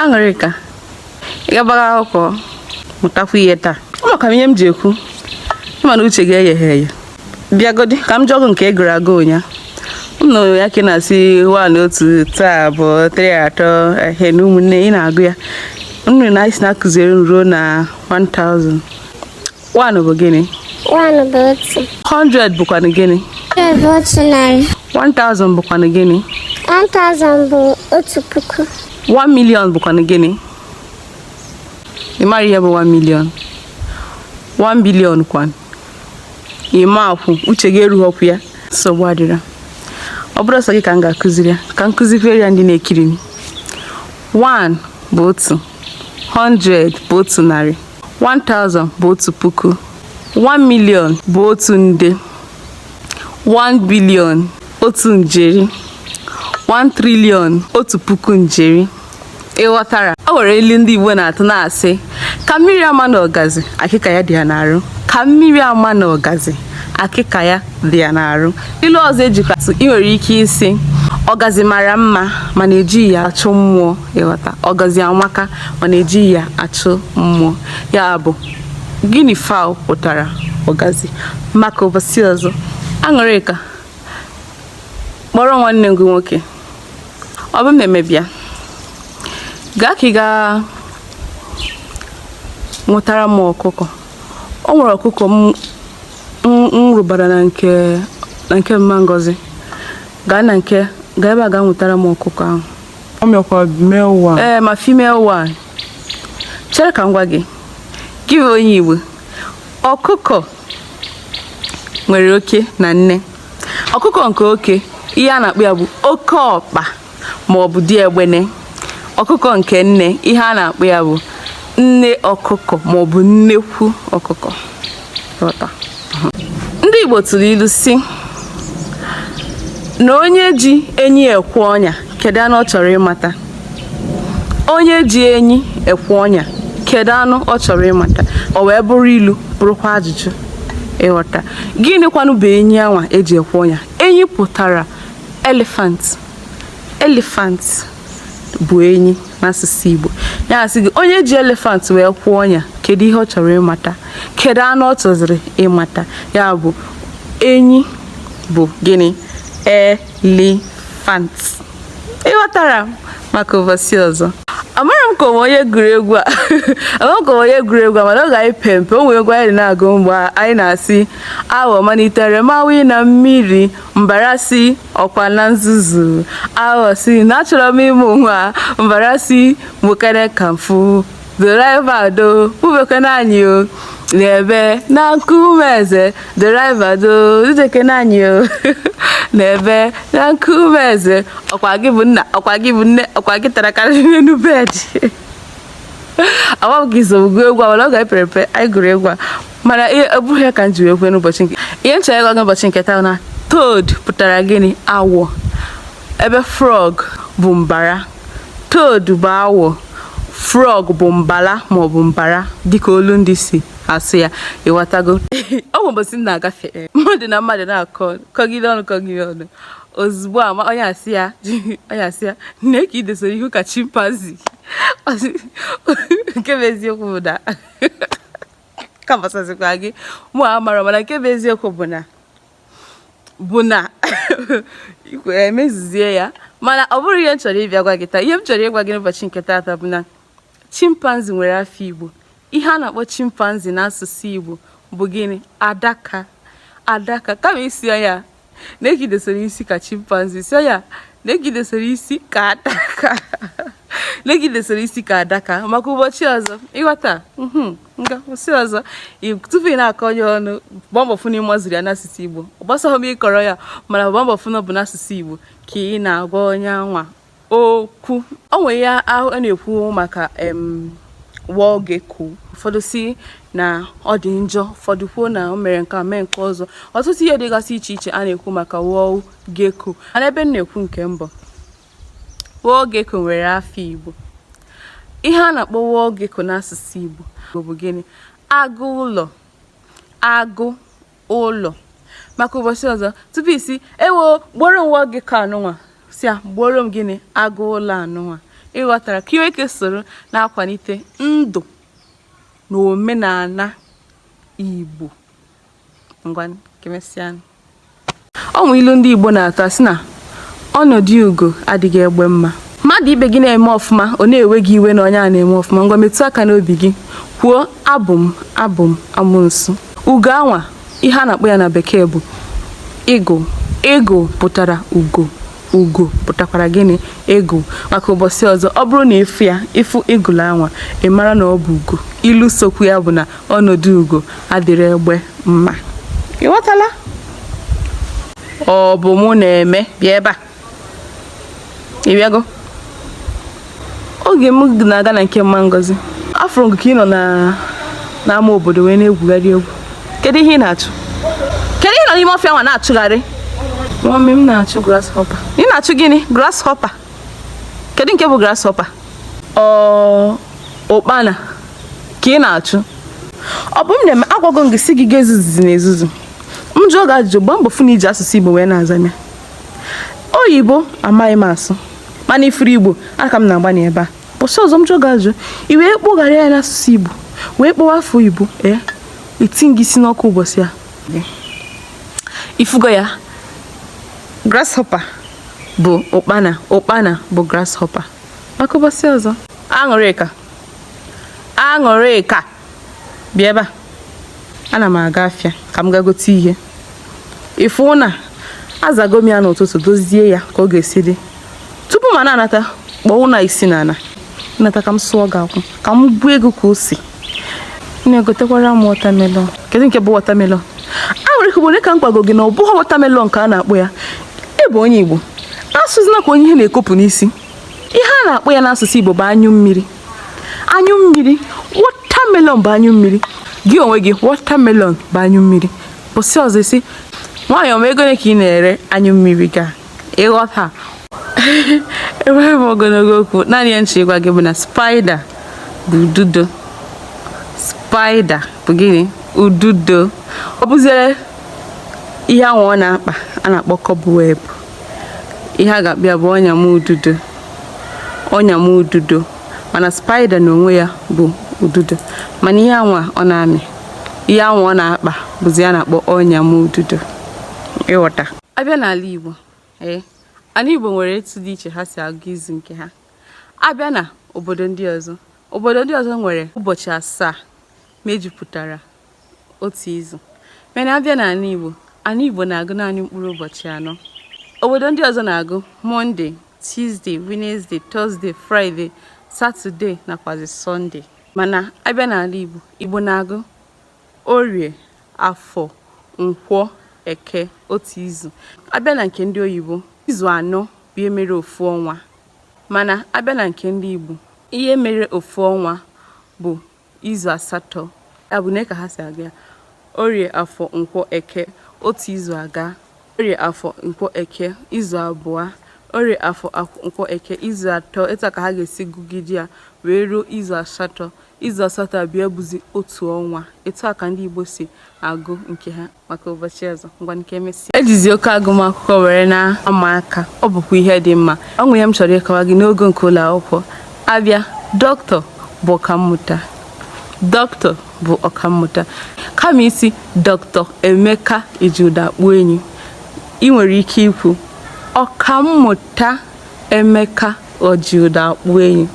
Aṅụrịka, ị gabaga akwụkwọ mụtakwa ihe taa. Ọ maka m ihe m ji ekwu, ịma na uche ga-eyeghe eye. Bịagodi ka m jụọ gị nke ị gụrụ agụ ụnyaahụ. M nụrụ ya ka ị na-asị 1 otu, 2 abụọ, 3 atọ, ehe na ụmụnne ị na-agụ ya. M nụrụ na anyị si na-akụziri m ruo na 1000. 1 bụ gịnị? 1 bụ otu. 100 bụkwanụ gịnị? 100 bụ 100. 1000 bụkwanụ gịnị? 1000 bụ 1000. 1 million bụkwanụ gịnị? Ị mara ihe bụ 1 million? 1 billion kwanụ? Ị ma akwụ, uche gị erughọkwu ya. Nsogbu adịrọ. Ọ bụrụ sọ gị ka m ga-akụziri ya, ka m kụzikwere ya ndị na-ekiri m. 1 bụ otu, 100 bụ 100, 1000 bụ 1000, 1 million bụ 1 nde, 1 billion 1 njeri, 1 trillion 1000 njeri. Ị ghọtara? O nwere ilu ndị Igbo na-atụ na-asị ka mmiri ama na ọgazi, akịka ya dị ya n'arụ. Ka mmiri ama na ọgazi, akịka ya dị ya n'arụ. Ilu ọzọ ejikwa atụ, ị nwere ike isi ọgazi mara mma mana ejighị ya achụ mmụọ. Ịghọta? Ọgazi amaka mana ejighị ya achụ mmụọ. Ya bụ guinea fowl pụtara ọgazi. Maka ụbọchị ọzọ, Aṅụrịka, kpọrọ nwanne gị nwoke ọ bụ mmemme bịa gaa ka ị gaa nwetara m ọkụkọ. O nwere ọkụkọ m m rụbara na nke mma Ngozi. Gaa na nke gaa ebe a gaa nwetara m ọkụkọ ahụ. Ọ mịakwa male one. Ee, ma female one. Chere ka m gwa gị, gị bụ onye Igbo, ọkụkọ nwere oke na nne. Ọkụkọ nke oke, ihe a na-akpọ ya bụ oke ọkpa ma ọ bụ di egbene. Ọkụkọ nke nne, ihe a na-akpọ ya bụ nne ọkụkọ ma ọ bụ nnekwu ọkụkọ. Ghọta? Ndị Igbo tụrụ ilu si na onye ji enyi ekwe ọnya, kedu anụ ọ chọrọ ịmata? Onye ji enyi ekwe ọnya, kedu anụ ọ chọrọ ịmata? O wee bụrụ ilu, bụrụkwa ajụjụ. Ịghọta? Gịnị kwanụ bụ enyi anwa eji ekwe ọnya? Enyi pụtara elephant. Elephant bụ enyi n'asụsụ Igbo. Ya sị gị, onye ji elephant wee kwụọ ọnya, kedu ihe ọ chọrọ ịmata? Kedu anụ ọ chọziri ịmata? Ya bụ enyi bụ gịnị? Elephant. Ịghọtara? Maka ụbọchị ọzọ, amara m ka onwe onye gụrụ egwu a, amara m ka onwe onye gụrụ egwu a, mana oge anyị pe mpe, o nwere egwu anyị na-agụ mgbe anyị na-asị awọ malitere mawi na mmiri, mbara si ọkwa na nzuzu, awọ si na achọrọ m ịmụ nwa, mbara si mụkene ka mfu driver do bubekene anyị o n'ebe na nkume eze, driver do dudekene anyị o n'ebe na nkume eze, ọkwa gị bụ nna, ọkwa gị bụ nne, ọkwa gị tara karịrị n'elu bed. Agwa m ka iso gụọ egwu a, mana oge anyị pere mpe anyị gụrụ egwu a, mana ihe ọ bụghị ya ka m ji wee kwee n'ụbọchị nke ihe m chọrọ ịgwa gị n'ụbọchị nke taa na toad pụtara gịnị? Awọ. Ebe frog bụ mbara. Toad bụ awọ, frog bụ mbala maọbụ mbara, dịka olu ndị si asụ ya. Ịghọtago? Ọ bụ ụbọchị m na-agafe, mmadụ na mmadụ na-akọ kọgide ọnụ kọgide ọnụ, ozugbo a onye asị ya, onye asị ya nne ka ị dosara ihu ka chimpanzee. Nke bụ eziokwu bụ na ka gbasazikwa gị mụ amara, mana nke bụ eziokwu bụ na ikwe emezuzie ya. Mana ọ bụrụ ihe m chọrọ ịbịa gwa gị taa, ihe m chọrọ ịgwa gị n'ụbọchị nke taata bụ na chimpanzee nwere afọ Igbo. Ihe a na-akpọ chimpanzee n'asụsụ Igbo bụ gịnị? Adaka. Adaka. Kama isi ya na-egidesoro isi ka chimpanzee, si ya na-egidesoro isi ka adaka, na-egidesoro isi ka adaka. Maka ụbọchị ọzọ, ịghọta nga ụbọchị ọzọ, tupu ị na-akọ onye ọnụ, gbaa mbọ fụ na ịmazuru ya n'asụsụ Igbo. Ọ gbasaghị m ịkọrọ ya, mana gbaa mbọ fụ na ọ bụ n'asụsụ Igbo ka ị na-agwa onye anwa okwu. O nwere ya ahụ a na-ekwu maka wall gecko. Ụfọdụ si na ọ dị njọ, ụfọdụ kwuo na o mere nke a, mee nke ọzọ. Ọtụtụ ihe dịgasị iche iche a na-ekwu maka wall gecko. Mana ebe m na-ekwu nke mbụ, wall gecko nwere afọ Igbo. Ihe a na-akpọ wall gecko n'asụsụ Igbo bụ gịnị? Agụ ụlọ. Agụ ụlọ. Maka ụbọchị ọzọ, tupu isi ewo gboro m wall gecko anụnwa, si ya gboro m gịnị? Agụ ụlọ anụnwa. Ị ghọtara? Ka i nwee ike soro na-akwalite ndụ na omenala Igbo. Ngwa, ka emesịa. Ọ nwe ilu ndị Igbo na-atụ asị na ọnọdụ ugo adịghị egbe mma. Mmadụ ibe gị na-eme ọfụma, ọ na-ewe gị iwe na onye a na-eme ọfụma. Ngwa, metụ aka n'obi gị, kwuo, abụ m abụ m amụnsu. Ugo anwa, ihe a na-akpọ ya na bekee bụ eagle. Eagle pụtara ugo. Ugo pụtakwara gịnị? Eagle. Maka ụbọchị ọzọ, ọ bụrụ na ị fụ ya, ị fụ eagle anwa, ị mara na ọ bụ ugo. Ilu sokwu ya bụ na ọnọdụ ugo adịrọ egbe mma. Ị ghọtala? Ọ bụ mụ na-eme. Bịa ebe a. Ị bịago? Oge m na-aga na nke mma Ngozi, afụrụ m ka ị nọ n'ama obodo wee na-egwugharị egwu. Kedu ihe ị na-achụ? Kedu ihe ị nọ n'ime ọfịa nwa na-achụgharị? Mummy, m na-achụ grasshopper. Ị na-achụ gịnị? Grasshopper. Kedu nke bụ grasshopper? Ọ ụkpana ka ị na-achụ? Ọ bụ m na-eme. Agwago m gị sị gị ga ezuzu na ezuzu. M jụọ gị ajụjụ, gbaa mbọ fụ na i ji asụsụ Igbo wee na-aza ya. Oyibo amaghị m asụ, mana ifuru Igbo aka m na-agba n'ebe a. Ụbọchị ọzọ m jụọ gị ajụjụ, i wee kpọgharịa ya n'asụsụ Igbo wee kpọwa afa oyibo, ee, eti gị isi n'ọkụ ụbọchị a. Ị fụgo ya? Grasshopper bụ ụkpana, ụkpana bụ grasshopper. Maka ụbọchị ọzọ. Aṅụrịka, Aṅụrịka, bịa ebe a. Ana m aga afịa ka m gaa gote ihe. Ị fụ na azago m ya n'ụtụtụ, dozie ya ka ọ ga-esi dị. Tupu m na-anata, kpọọ ụna isi n'ala. Nata ka m sụọ gị akwụ, ka m gbuo ego ka o si. Na-egotekwara m watermelon. Kedu nke bụ watermelon? Aṅụrịka, bụ onye ka m gwago gị na ọ bụghị watermelon ka a na-akpọ ya. Ị bụ onye Igbo, asụzina ka onye ihe na-ekopụ n'isi. Ihe a na-akpọ ya n'asụsụ Igbo bụ anyụ mmiri. Anyụ mmiri. Watermelon bụ anyụ mmiri. Gị onwe gị, watermelon bụ anyụ mmiri. Ụbọsị ọzọ ị sị nwaanyị ọma, ego ole ka ị na-ere anyụ mmiri ga? Ị ghọta? Enweghị m ogologo okwu. Naanị ihe m chọ ịgwa gị bụ na spider bụ ududo. Spider bụ gịnị? Ududo. Ọ bụziere ihe ahụ ọ na-akpa a na-akpọ cobweb, ihe a ga-akpọ ya bụ ọnya ududo, ọnya ududo. Mana spider n'onwe ya bụ ududo, mana ihe anwa ọ na-amị, ihe anwa ọ na-akpa bụzi ya na-akpọ ọnya ududo. Ị ghọta? A bịa n'ala Igbo, ee, ala Igbo nwere etu dị iche ha si agụ izu nke ha. A bịa na obodo ndị ọzọ, obodo ndị ọzọ nwere ụbọchị 7 mejupụtara otu izu. Mana a bịa n'ala Igbo, ala Igbo na-agụ naanị mkpụrụ ụbọchị 4. Obodo ndị ọzọ na-agụ Monday, Tuesday, Wednesday, Thursday, Friday, Saturday nakwazi Sunday. Mana a bịa n'ala Igbo, Igbo na-agụ Orie, Afọ, Nkwọ, Eke, otu izu. A bịa na nke ndị oyibo, izu 4 bụ ihe mere ofu ọnwa. Mana a bịa na nke ndị Igbo, ihe mere ofu ọnwa bụ izu 8. Ya bụ na ka ha si aga ya: Orie, Afọ, Nkwọ, Eke, otu izu aga. Orie, Afọ, Nkwọ, Eke, izu 2. Orie, Afọ, Nkwọ, Eke, izu 3. Etu a ka ha ga-esi gụgide ya wee ruo izu 8. Izu 8 a bịa bụzi otu ọnwa. Etu a ka ndị Igbo si agụ nke ha. Maka ụbọchị ọzọ. Ngwa, nke emesịa. Ejizi oke agụmakwụkwọ were na-ama aka, ọ bụkwa ihe dị mma. Ọ nwe ihe m chọrọ ịkọwa gị n'ogo nke ụlọ akwụkwọ. Abịa, dọkịta bụ ọkammụta. Dọkịta bụ ọkammụta. Kama isi Dọkịta Emeka Ejiụdakpụ Enyi, ị nwere ike ikwu Ọkammụta Emeka Ojiụdakpụ Enyi.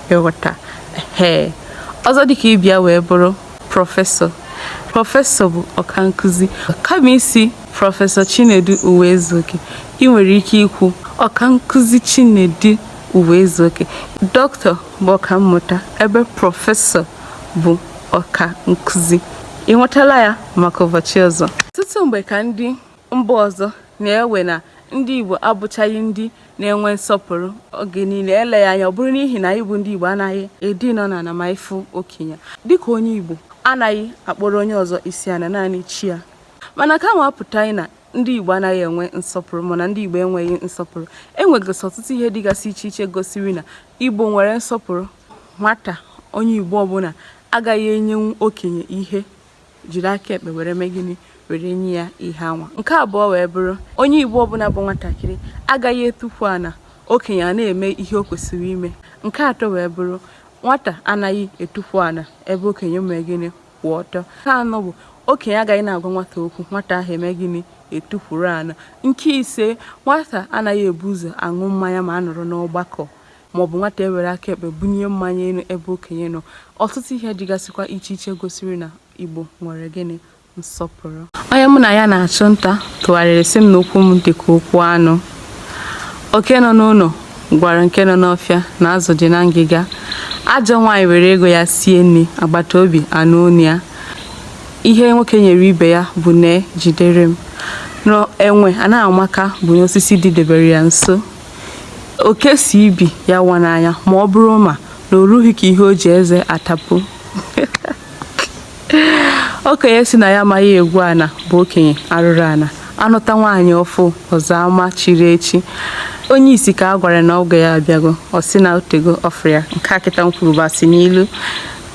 Ị ghọta? Ee, ọzọ dịka ịbịa wee bụrụ prọfesọ. Prọfesọ bụ ọka nkụzi. Kama isi Prọfesọ Chinedu Uwaezuoke, ị nwere ike ikwu Ọka nkụzi Chinedu Uwaezuoke. Dọkịta bụ ọkammụta, ebe prọfesọ bụ ọka nkụzi. Ị nwetala ya? Maka ụbọchị ọzọ. Ọtụtụ mgbe ka ndị mba ọzọ na-ewe na ndị Igbo abụchaghị ndị na-enwe nsọpụrụ oge niile. Eleghị anya ọ bụrụ n'ihi na anyị bụ ndị Igbo anaghị edi nọ n'ala ma ịfụ okenye. Dịka onye Igbo anaghị akpọrọ onye ọzọ isi ala, naanị chi ya. Mana ka nwa apụtaghị na ndị Igbo anaghị enwe nsọpụrụ, mana ndị Igbo enweghị nsọpụrụ. Enwegasị ọtụtụ ihe dịgasị iche iche gosiri na Igbo nwere nsọpụrụ. Nwata onye Igbo ọbụla agaghị enyenwu okenye ihe jiri aka ekpe were mee gịnị? Were nye ya ihe anwa. Nke abụọ wee bụrụ, onye Igbo ọbụla bụ nwatakịrị agaghị etukwu ana. Okenye a na-eme ihe o kwesịrị ime. Nke atọ wee bụrụ, nwata anaghị etukwu ana ebe okenye mee gịnị? Kwụ ọtọ. Nke anọ bụ, okenye agaghị na-agwa nwata okwu, nwata ahụ eme gịnị? Etukwuru ana. Nke ise, nwata anaghị ebu ụzọ aṅụ mmanya ma a nọrọ n'ọgbakọ, maọbụ nwata ewere aka ekpe bunye mmanya elu ebe okenye nọ. Ọtụtụ ihe dịgasịkwa iche iche gosiri na Igbo nwere gịnị? Nsọpụrụ. Onye mụ na ya na-achụ nta tụgharịrị sị m na ụkwụ m dị ka ụkwụ anụ. Oke nọ n'ụlọ gwara nke nọ n'ọfịa na azụ dị na ngịga. Ajọ nwaanyị were ego ya sie nri, agbata obi anụ onu ya. Ihe nwoke nyere ibe ya bụ nee jidere m. Na enwe anaghị amaka bụ na osisi dịdebere ya nso. Oke si ibi ya wa n'anya ma ọ bụrụ ma na o rughị ka ihe o ji eze atapu. Okenye si na ya amaghị egwu ana bụ okenye arụrụ ana. Anụta nwaanyị ọfụ ọzọ ama chiri echi. Onye isi ka a gwara na oge ya abịago, ọ sị na otego ọ fụrụ ya. Nke a kịta m kwuru bụ asị n'ilu.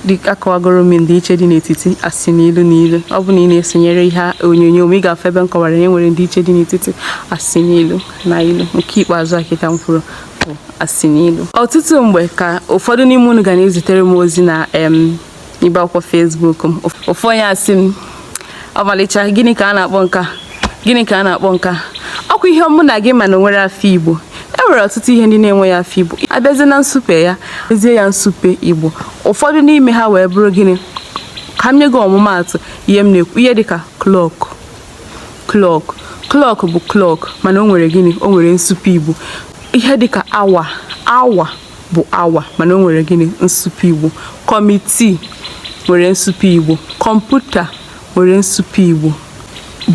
Dị akọwagoro m ndịiche dị n'etiti asị n'ilu na ilu. Ọ bụ na ị na-esonyere ihe onyonyo m, ị ga-afụ ebe m kọwara na e nwere ndịiche dị n'etiti asị n'ilu na ilu. Nke ikpeazụ a kịta m kwuru bụ asị n'ilu. Ọtụtụ mgbe ka ụfọdụ n'ime unu ga na-ezitere m ozi na em ibe akwụkwọ Facebook m. Ofu onye asị m, ọmalịcha, gịnị ka a na-akpọ nka? Gịnị ka a na-akpọ nka? Ọkwa ihe mụ na gị ma na o nwere afa Igbo. E nwere ọtụtụ ihe ndị na-enweghị afa Igbo. Abịazie na nsupe ya, ezie ya nsupe Igbo. Ụfọdụ n'ime ha wee bụrụ gịnị? Ka m nye gị ọmụmaatụ ihe m na-ekwu. Ihe dịka clock. Clock. Clock bụ clock, mana o nwere gịnị? O nwere nsupe Igbo. Ihe dịka hour. Hour bụ hour, mana o nwere gịnị? Nsupe Igbo. Committee nwere nsupe Igbo. Kọmputa nwere nsupe Igbo.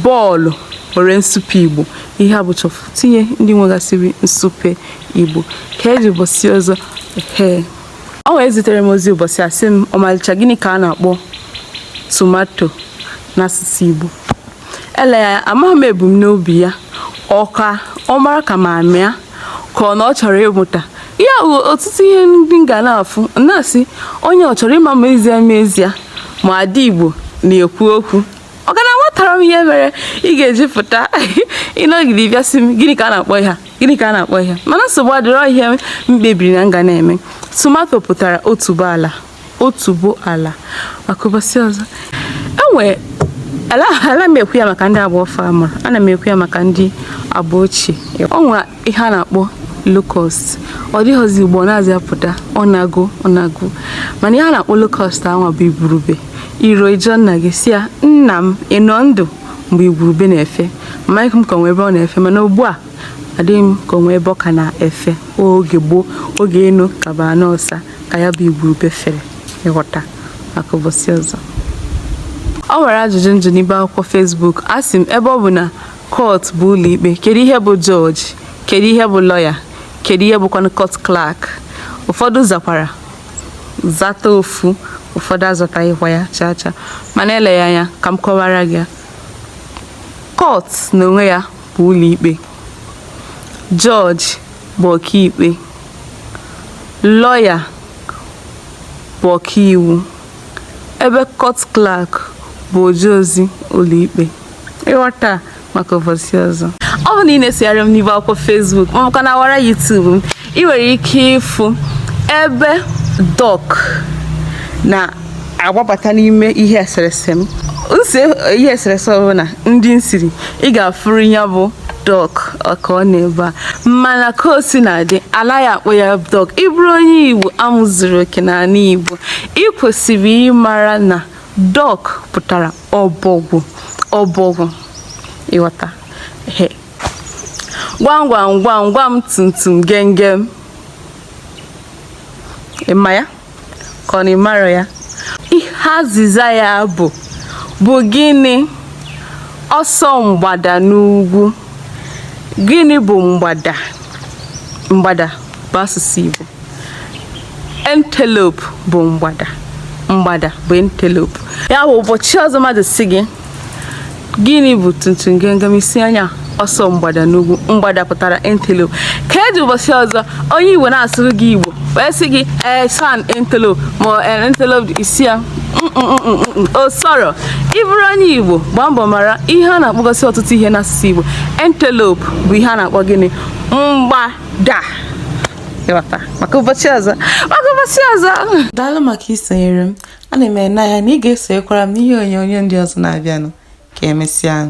Bọọlụ nwere nsupe Igbo. Ihe a bụcha tinye ndị nwegasịrị nsupe Igbo. Ka eji ụbọchị ọzọ. Ee, ọ wee zitere m ozi ụbọchị a sị m, ọmalịcha, gịnị ka a na-akpọ tomato n'asụsụ Igbo? Ele ya, amaghị m ebumnobi ya. Ọ ka ọ mara ka ma amịa ka ọ na ọ chọrọ ịmụta ya bụ ọtụtụ ihe ndị m ga na-afụ na-asị onye ọ chọrọ ịma ma ezie ma ezie ma ada Igbo na-ekwu okwu. Ọ ga na aghọtara m ihe mere ị ga-eji pụta ịnọgide bịa sị m gịnị ka a na-akpọ ihe a, gịnị ka a na-akpọ ihe a. Mana nsogbu adịrọ, ihe m kpebiri na m ga na-eme. Tomato pụtara otuboala. Otuboala. Maka ụbọchị ọzọ. Enwe ala ala m ekwu ya maka ndị agba ọfụ amụrụ, ana m ekwu ya maka ndị agba ochie. O nwere ihe a na-akpọ locust. Ọ dịghọzi Igbo, ọ na-azị apụta, ọ na-agụ ọ na-agụ. Mana ihe a na-akpọ locust anwa bụ igwurube. Iro ịjụọ nna gị si ya, nna m, ị nọ ndụ mgbe igwurube na-efe? Amaghị m ka o nwee ebe ọ na-efe, mana ugbu a adịghị m ka o nwee ebe ọ ka na-efe. Oge gboo, oge enu ka bụ anụ ọsa ka ya bụ igwurube fere. Ịghọta? Maka ụbọchị ọzọ. O nwere ajụjụ njụ n'ibe akwụkwọ Facebook. A sị m, ebe ọ bụ na court bụ ụlọ ikpe, kedu ihe bụ judge? Kedu ihe bụ lawyer? Kedu ihe bụkwanụ court clerk? Ụfọdụ zakwara zata ofu, ụfọdụ azataghịkwa ya chaa chaa. Mana eleghị anya ka m kọwara gị ya. Court n'onwe ya bụ ụlọ ikpe. Judge bụ ọkaikpe. Lawyer bụ ọkaiwu. Ebe court clerk bụ oje ozi ụlọ ikpe. Ịghọta? Maka ụbọchị ọzọ. Ọ bụ na ị na-esogharị m n'ibe akwụkwọ Facebook ma ọ bụkwa na awara YouTube m, ị nwere ike ịfụ ebe duck na-agbabata n'ime ihe eserese m. Nse ihe eserese ọbụla ndị m siri, ị ga-afụrụ ya bụ duck ka ọ na-ebe a. Mana ka o si na-adị, anaghị akpọ ya duck. Ị bụrụ onye Igbo amụzuru oke n'ala Igbo, ị kwesịrị ịmara na duck pụtara ọbọgwụ. Ọbọgwụ. Ịghọta? He. Gwam gwam gwam gwam tum tum gengem. Ị ma ya? Ka ọ na ị marọ ya? Ihe azịza ya bụ gịnị? Ọsọ mgbada n'ugwu. Gịnị bụ mgbada? Mgbada bụ asụsụ Igbo. Antelope bụ mgbada. Mgbada bụ antelope. Ya bụ ụbọchị ọzọ mmadụ sị gị gịnị bụ tuntun gengem, isi anya ọsọ mgbada n'ugwu. Mgbada pụtara antelope. Ka eji ụbọchị ọzọ onye Igbo na-asụrụ gị Igbo wee sị gị ee san antelope ma antelope, isi ya o sọrọ. Ị bụrụ onye Igbo, gbaa mbọ mara ihe a na-akpọgasị ọtụtụ ihe n'asụsụ Igbo. Antelope bụ ihe a na-akpọ gịnị? Mgbada. Ịghọta? Maka ụbọchị ọzọ, maka ụbọchị ọzọ. Daalụ maka isonyere m. Ana m ene anya na ị ga-esonyekwara m n'ihe onyonyo ndị ọzọ na-abịanụ. Ka emesịa.